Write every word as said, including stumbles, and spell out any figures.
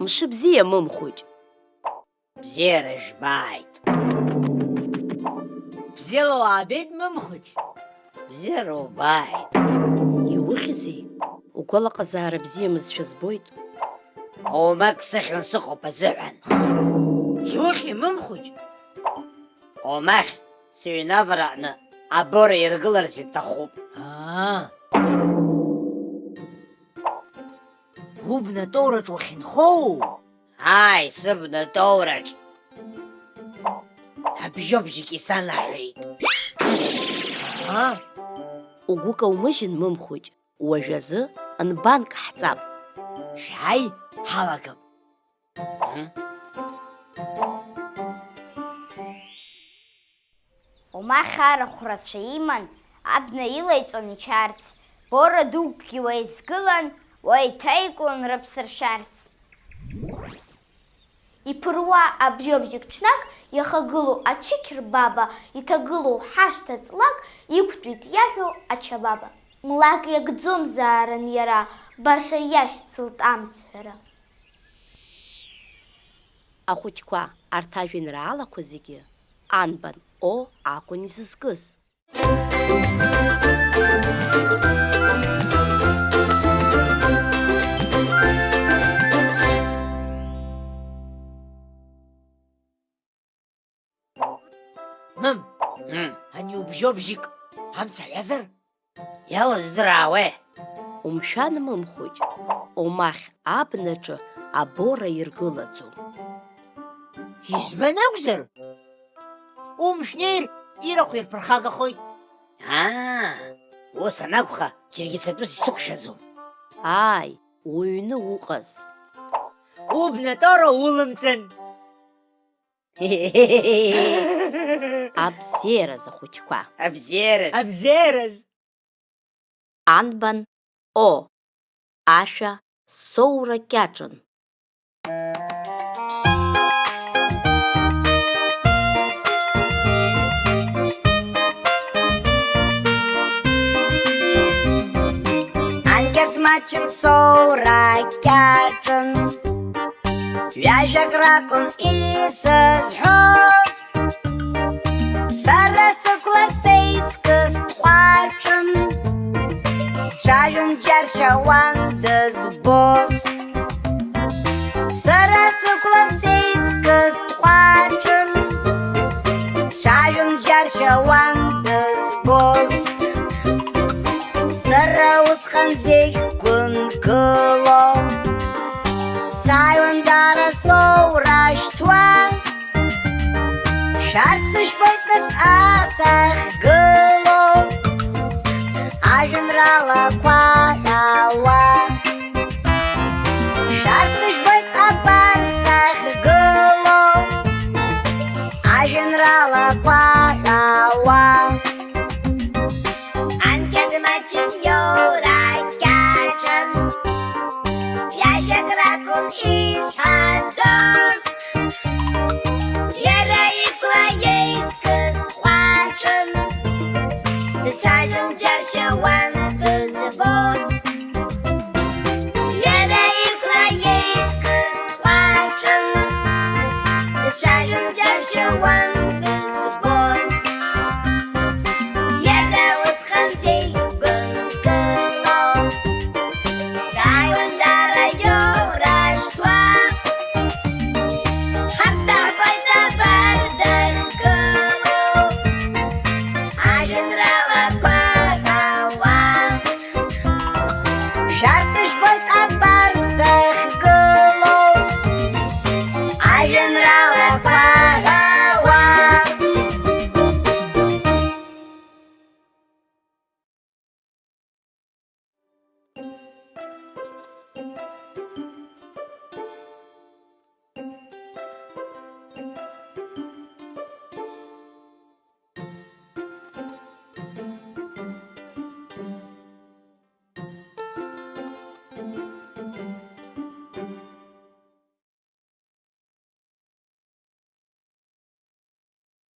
Мшыбзиа, Мымхәыҷ! Бзиара жәбааит! Бзиала уаабеит, Мымхәыҷ! Бзиара убааит! Иухьзеи? Угәалаҟазаара бзиамызшәа збоит. Оумак сыхьын сыҟоуп азыҳәан. Иухьи, Мымхәыҷ? Оумахь сыҩны авараҟны абора иргыларц иҭахуп. Аа. Убнатоураҿ уахьынхоу? Ааи, сыбнатоураҿ. Абжьобжьык исанаҳәеит. Аа. Угәы каумыжьын, Мымхәыҷ, уажәазы нбанк ҳҵап. Шәааи, ҳалагап. Оумахь арахә рацәа иман, абна илаиҵон ичарц, бора дукгьы уа изгылан, уа иҭаиклон рыԥсы ршьарц. Иԥыруа абжьыбжьык ҽнак иахагылоу ачықьрбаба, иҭагылоу ҳашҭа ҵлак иқәтәеит иаҳәо ачабаба. Млак иагӡомзаарын иара, баша иашьцылт амцҳәара. Ахәыҷқәа, арҭ ажәеинраалақәа зегьы анбан О акәын изызкыз. Мам, Мм. Ани убжьобжьык амца ҳәазар? Иалыздыраауеи? Умшәан, Мымхәыҷ, омахь абнаҿы абора иргылаӡом. Избан акәзар? Умшәнеир, ирахә ирԥырхагахоит. Аа, ус анакәха, џьаргьы цатәыс исықәшәаӡом. Ааи, уҩны уҟаз. Убнатора улымҵын. Абзиараз, ахәыҷқәа. Абзиараз. Абзиараз. Анбан О ашәа соура кьаҿын. Анкьа смаҷын, соура кьаҿын. Ҩажәак ракәын исызҳәоз. Сара сықәла сеиҵкыс дҟәаҿын. Дцәажәон, џьаршьауан дызбоз. Сара сықәла сеиҵкыс дҟәаҿын. Дцәажәон, џьаршьауан дызбоз. Сара усҟан зегь гәынкыло сааиуан дара соура шьҭуа. Шәарҭ сышәфоит нас асахьгыло, ажәеинраалақәа ҳәауа. Шәарҭ сышәфоит абар сахьгыло, ажәеинраалақәа ҳәауа. Анкьа дмаҷын, иоура кьаҿын, ҩажәак ракәын